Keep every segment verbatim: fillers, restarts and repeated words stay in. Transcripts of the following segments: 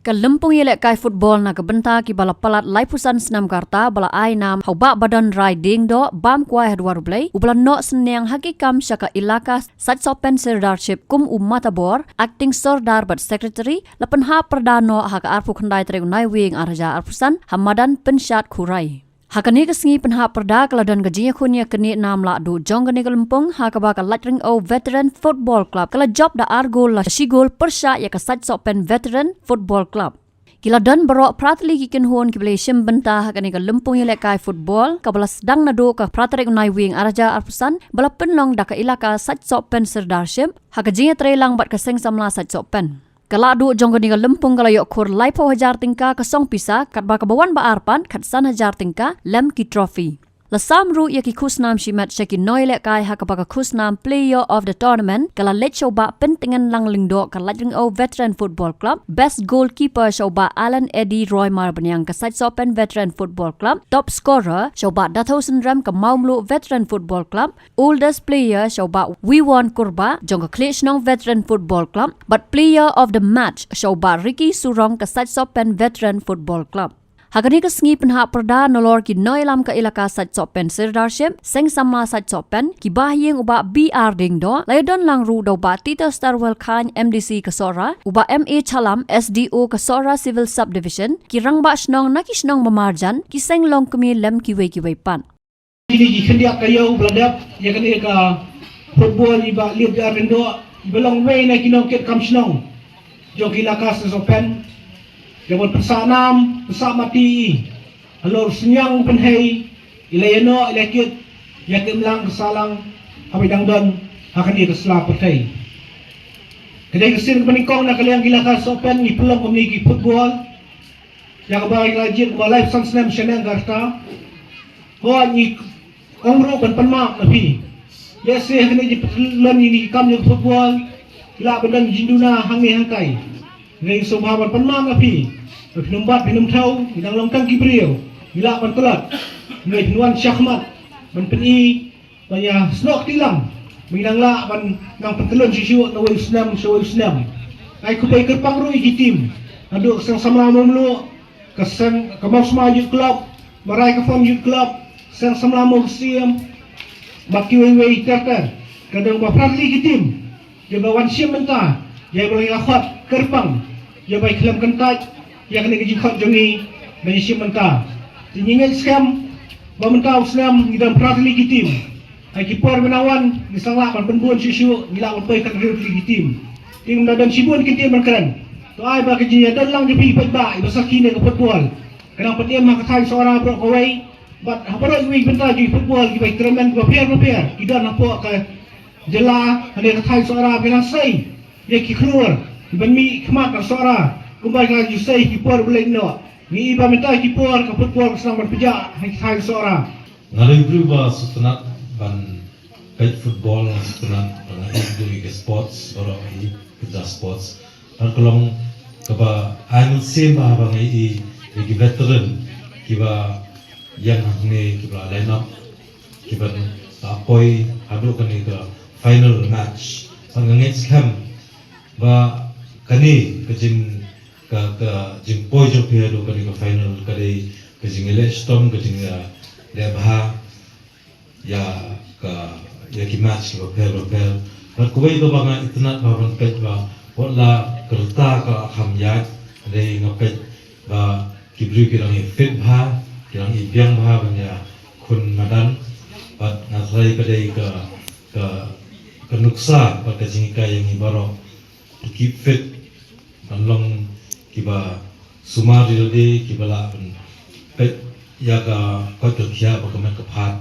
Ka lympung ïalehkai football na ka bynta kiba la palat laiphew san snem ka rta ba la ai nam ha u Bah Badonrai Diengdoh, bam kwai ha Dwar U Blei, uba la noh synñiang ha ki kam sha ka Elaka Sait Sohpen Sirdarship kum u matabor, acting sordar bad secretary, la pynhap pyrda noh ha ka arphew khyndai tarik u Naiwieng ar hajar arphew san ha madan Pynshad Khurai. Ha kane ka sngi pynhap pyrda ka la don ka jingïakhun ïaknieh nam lahduh jong kane ka lympung, ha kaba ka Laitryngeu Veteran Football Club ka la jop da ar gol la shi gol pyrshah ïa ka Sait Sohpen Veteran Football Club. Ki la don baroh phra tylli ki kynhun kiba la ïashim bynta ha kane ka lympung ïalehkai football kaba la sdang naduh ka phra tarik u Naiwieng ar hajar arphew san, ba la pynlong da ka Elaka Sait Sohpen Sirdarship ha ka jingïatreilang bad ka Seng Samla Sait Sohpen. Ka lahduh jong kane ka lympung ka la ïoh khur laiphew hajar tyngka ka song pisa, katba kaba wan ba ar pat khatsan hajar tyngka lem ki trophy. La sam ruh ïa ki khusnam shimet sha ki nongïalehkai, ha kaba ka khusnam Player of the Tournament ka la leit sha u Bah Pyntngen Lang Lyngdoh ka Laitryngeu Veteran Football Club, Best Goalkeeper sha u Bah Alan Eddie Roy Marbaniang ka Sait Sohpen Veteran Football Club, Top Scorer sha u Bah Dathou Synrem ka Mawmluh Veteran Football Club, Oldest Player sha u Bah Wiwon Kurbah jong ka Khliehshnong Veteran Football Club, bad Player of the Match sha u Bah Ricky Surong ka Sait Sohpen Veteran Football Club. Ha kane ka sngi pynhap pyrda nalor ki nongïalam ka Elaka Sait Sohpen Sirdarship, Seng Samla Sait Sohpen, ki bahaïing u Bah B R Diengdoh, la ïadon lang ruh da u Bah Tito Starwell Khain, M D C ka Sohra, u Bah M A Chalam, S D O ka Sohra Civil Subdivision, ki rangbah shnong na ki shnong ba marjan, ki seng longkmie lem kiwei kiwei pat. Kine ki khyndiat ka ïew ba la dep ïa kane ka football iba Liep Jar Diengdoh, iba long wei na ki nongkitkam shnong jong ki Elaka Sait Sohpen, ïa ban pynsah nam pynsah mati halor u synñiang u pynhei, i la ïanoh i la kit ïa ka imlang ka sahlang, haba dang don ha kane ka sla pyrthei. Ka dei ka sien kaba nyngkong na ka liang ki Elaka Sait Sohpen ngi pynlong kumne ki football. Ïa kaba ngi la jied ba laiphew san snem shaneng ka rta. Ko ngi ong ruh ban pan map na phi. Lehse ha kane jingpyllun ïa ki kam jong football, ngi lah ban don jingduna hangne hangtai. Ngi sngewbha ban pan map na phi. Ba phin ym bat phin ym thew, ngi dang long tang ki briew. Ngi lah ban tlot. Ngi phin wan shakhmat ban pyni ban ïa snoh kti lang, ba ngi nang lah ban nang pyntylun shuh shuh na wei u snem sha wei u snem. Ai khublei kyrpang ruh ïa ki team naduh ka Seng Samla Mawmluh, ka Seng, ka Mawsma Youth Club, Maraikaphang Youth Club, Seng Samla Mawksyiem bad kiwei wei ter ter. Ka dang ba phra tylli ki team. Ïa ba wan shim bynta, ïa ba la ïa khot kyrpang, ïa ba khlem kyntait ïa kane ka jingkhot jong ngi ba ngi shim bynta. Te ngi ngeit skhem ba mynta u snem ngi don phra tylli ki team. Ha ki por ba nang wan ngi sa lah ban pynbun shuh shuh, ngi lah ban poi khathynriew tylli ki team. Te ngim da don shibun ki team ban kren. To ai ba ka jingïadon lang jong phi paidbah iba sakhi ïa ka football ka nang pynim ha ka thaiñ Sohra baroh kawei bad ha baroh iwei i bynta jong i football kiba i tournament kiba pher ba pher ki don hapoh ka jylla ha kane ka thaiñ Sohra, ba nang sei ïa ki khlur ban mih khmat ka Sohra kumba ka ju sei ki por ba leit noh. Ngi i ba mynta ki por ka football ka sdang ban pynjah ha ki thaiñ Sohra. Nga dei u briew ba sngewtynnat ban peit football, nga sngewtynnat ba nga ïeit ïa ka sports, baroh ïeit ïa ka sports. Bad ka long kaba ai mynsiem ba haba nga ïeit ïa ki veteran kiba ïeng hangne kiba la line up kiban sa poi haduh kane ka final match. Bad nga ngeit skhem ba kane ka jing, ka, ka jingpoi jong phi haduh kane ka final ka dei ka jingïaleh shitom, ka jing, ah, leh bha ïa ka, ïa ki match kiba pher ba pher. Bad kawei kaba nga itynnat ba ban peit ba wat la ka rta ka la kham ïaid, dei nga peit ba ki briew ki dang ïa fit bha, ki dang ïa biang bha ban ïa khun madan. Bad nga tharai ka dei ka, ka, ka nuksa bad ka jinghikai ïa ngi baroh to keep fit, ban long kiba sumar ïa lade, kiba lah ban peit ïa ka koit ka khiah bad ka met ka phad.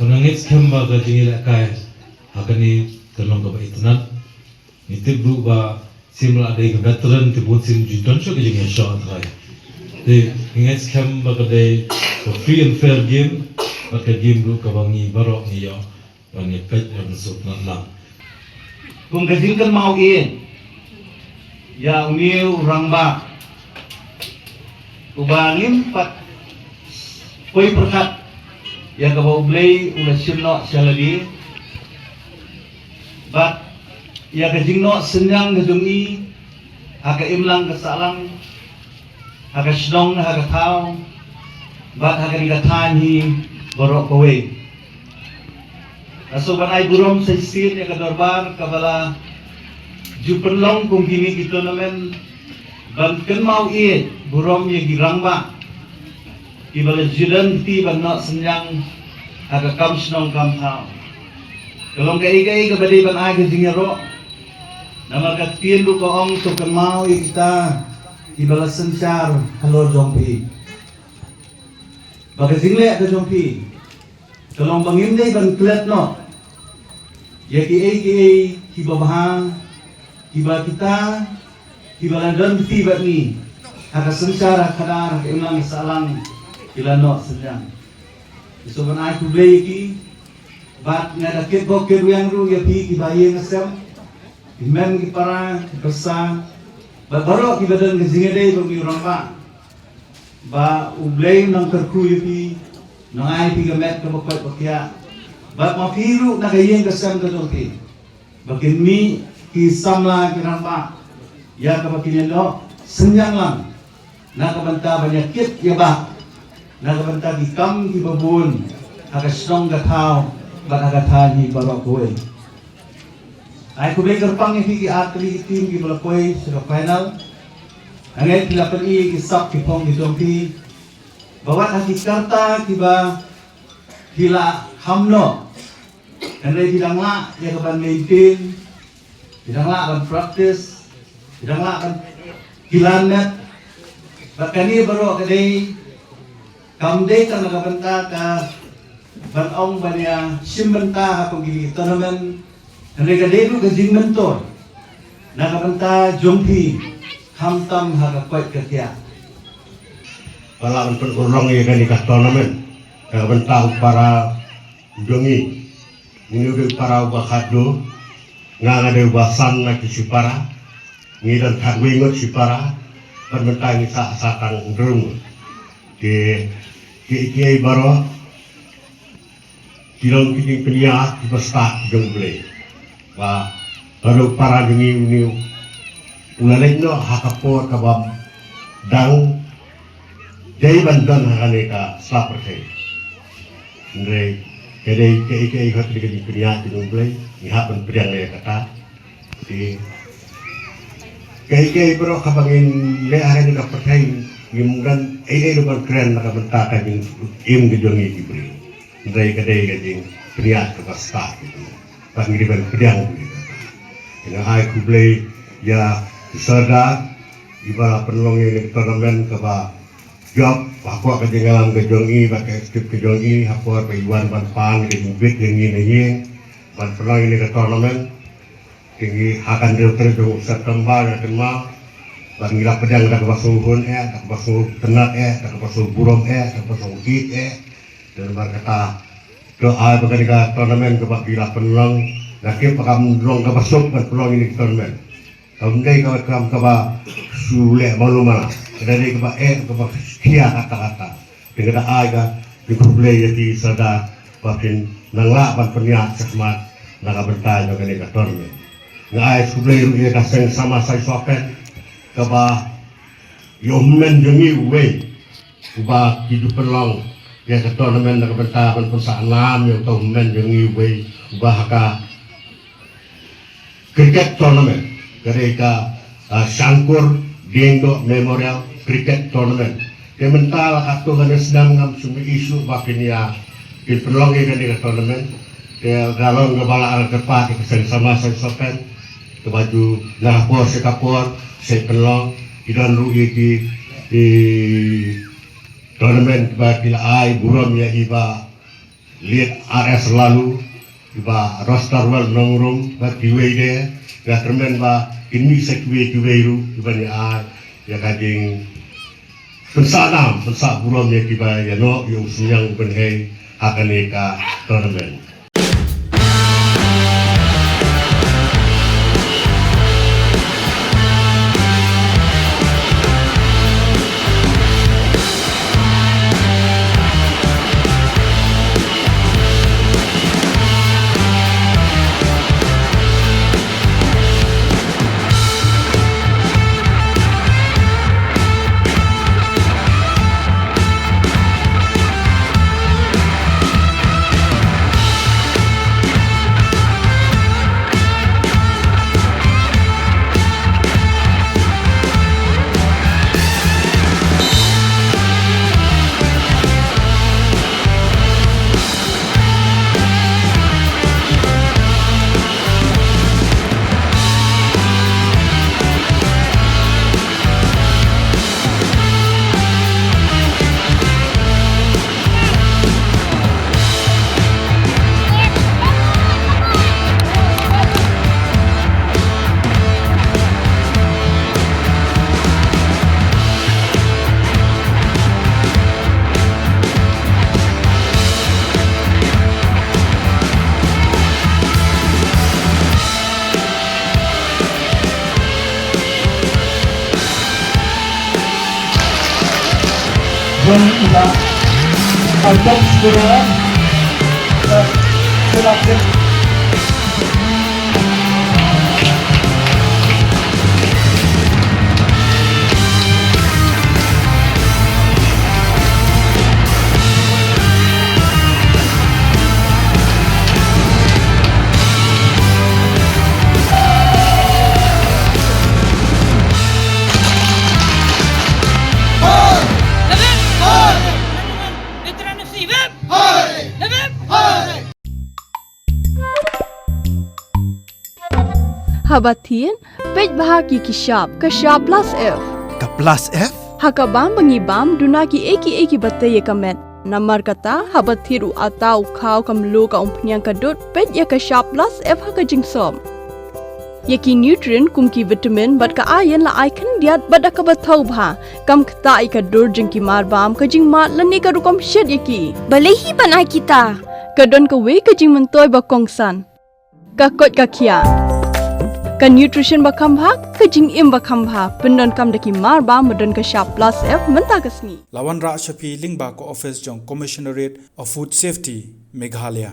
Bad nga ngeit skhem ba ka jingïalehkai ha kane kan long kaba itynnat. Ngi tip ruh ba siem la dei ka veteran te bun sien ju don shuh ka jingïashoh trai. Te ngi ngeit skhem ba ka dei ka free and fair game, bad ka game ruh kaba ngi baroh ngi ïoh ban ïa peit ban sngewtynnat lang. Kum ka jingkynmaw ïa, ïa une u rangbah uba ngim pat poi pyrkhat ïa kaba U Blei u la shim noh sha lade. Bad ïa ka jingnoh synñiang ka jong i ha ka imlang ka sahlang ha ka shnong, ha ka thaw, bad ha kane ka thaiñ hi baroh kawei. Nga sngewbha ban ai burom sa shisien ïa ka dorbar kaba la ju pynlong kum kine ki tournament ban kynmaw ïa burom ïa ki rangbah kiba la ju don kti ban noh synñiang ha ka kam shnong kam thaw. Ka long kaei kaei kaba dei ban ai ka jingïaroh. Namar ka ktien ruh ka ong to kynmaw ïa kita kiba la synshar halor jong phi. Ba ka jingleh ka jong phi ka long ba ngim dei ban klet noh ïa kiei kiei kiba bha kiba kita kiba la don kti bad ngi ha ka synshar, ha ka khadar, ha ka imlang ka sahlang ki la noh synñiang. Ngi sngewbha ban ai khublei ïa ki bad nga da kit bok kit rwiang ruh ïa phi kiba ïeng sem, ki hynmen ki para, ki pyrsa bad baroh kiba don ka jingïadei bad une u rangbah. Ba U Blei un nang kyrkhu ïa phi, nang ai phi ka met kaba koit ba khiah. Bad ma phi ruh na ka ïing ka sem ka jong phi ba kin mih ki samla ki rangbah ïa kaba kin ïa noh synñiang lang na ka bynta ban ïa kit ïa bah na ka bynta ki kam kiba bun ha ka shnong ka thaw bad ha ka thaiñ hi baroh kawei. Ai khublei kyrpang ïa phi ki artylli ki team kiba la poi sha ka final. Hangne phi la pyni ïa ki sap ki phong ki jong phi ba wat ha ki karta kiba phi la kham noh. Hynrei phi dang lah ïa ka ban maintain, phi dang lah ban practice, phi dang lah ban kilan met. Bad kane baroh ka dei kam dei tang na ka bynta ka ban ong ban ïa shim bynta ha kum kine ki tournament. Hynrei ka dei ruh ka jingmyntoi na ka bynta jong phi khamtam ha ka koit ka khiah. Ba lah ban pynurlong ïa kane ka tournament na ka bynta u para jong ngi. Une u dei u para uba khatduh, nga nga dei uba san na ki shipara. Ngi don khatwei ngut shipara bad mynta ngi sah sa tang hynriew ngut. Te kiei kiei baroh ki long ki jingpynïaid kiba stad ki jong U Blei. Ba ka dei u para jong ngi une u la leit noh ha ka por kaba dang dei ban don ha kane ka sla pyrthei. Hynrei ka dei kaei kaei ka dei ka jingpynïaid jong U Blei, ngi hap ban pdiang ïa kata. Te kaei kaei baroh kaba ngin leh ha kane ka pyrthei ngim don ei ei ruh ban kren na ka bynta ka jingim ka jong ngi ki briew. Hynrei ka dei ka jingpynïaid kaba stad. Bad ngi dei ban pdiang ïa kata. Te nga ai khublei ïa u Sordar iba la pynlong ïa kane ka tournament kaba jop hapoh ka jingïalam ka jong i bad ka executive ka jong i ha por ba i wan ban pan ïa ka jingbit ïa ngi na ïing ban pynlong ïa kane ka tournament. Te ngi ha ka hynriew tarik jong u September nga kynmaw bad ngi la pdiang da kaba sngewhun eh, da kaba sngewtynnat eh, da kaba sngewburom eh, da kaba sngewïeit eh. Te namar kata to ai ba kane ka tournament kaba ki la pynlong, nga tip ba kam long kaba suk ban pynlong ïa kane ka tournament. Kam dei kaba kam kaba shu leh malu mala. Ka dei kaba eh kaba khia katta katta. Te nga da ai ka jingkhublei ïa phi Sordar ba phin nang lah ban pynïaid shakhmat na ka bynta jong kane ka tournament. Nga ai khublei ruh ïa ka seng Sama Sai Sohpen kaba ïa u hynmen jong ngi uwei uba ki ju pynlong ïa ka tournament na ka bynta ban pynsah nam ïa uta u hynmen jong ngi uwei uba ha ka cricket tournament, ka dei ka, ah, Shangkur Diengdoh Memorial Cricket Tournament. Te mynta la katto katne snem ngam sngewthuh ïa shuh ba kin ïa kin pynlong ïa kane ka tournament. Te ka long kaba la ar kyrpad ïa ka seng Sama Sai Sohpen kaba ju na ka por sha ka por sa pynlong. Ki don ruh ïa ki, ki tournament ba ki la ai burom ïa i Bah Liet R S Laloo, i Bah Roster World Nongrum bad kiwei de. Nga kyrmen ba kin mih sa kiwei kiwei ruh kiban ïa ai ïa ka jingpynsah nam pynsah burom ïa kiba ïa noh ïa u synñiang u bynhei ha kane ka tournament. Don ila. Our top scorer, uh, Sebastian. Haba thied, peit bha ki ki shap, ka shap plus F. Ka plus F? Ha ka bam ba ngi bam, duna ki ei ki ei kiba tei ïa ka met. Namar kata, haba thied u atta, u khaw, ka mluh, ka umphniang, ka dud, peit ïa ka shap plus F ha ka jingsop. Ïa ki nutrient kum ki vitamin bad ka iron la ai khyndiat bad da kaba thaw bha. Kam ktah ïa ka dur jong ki mar bam, ka jingmad lane ka rukom shet ïa ki. Balei hi ban ai kita? Ka don kawei ka jingmyntoi ba kongsan. Ka koit ka khiah. Ka nutrition ba kham bha, ka jingim ba kham bha. Pyndonkam da ki mar bam ba don ka shap plus F mynta ka sngi. La wanrah sha phi lyngba ka office jong Commissionerate of Food Safety, Meghalaya.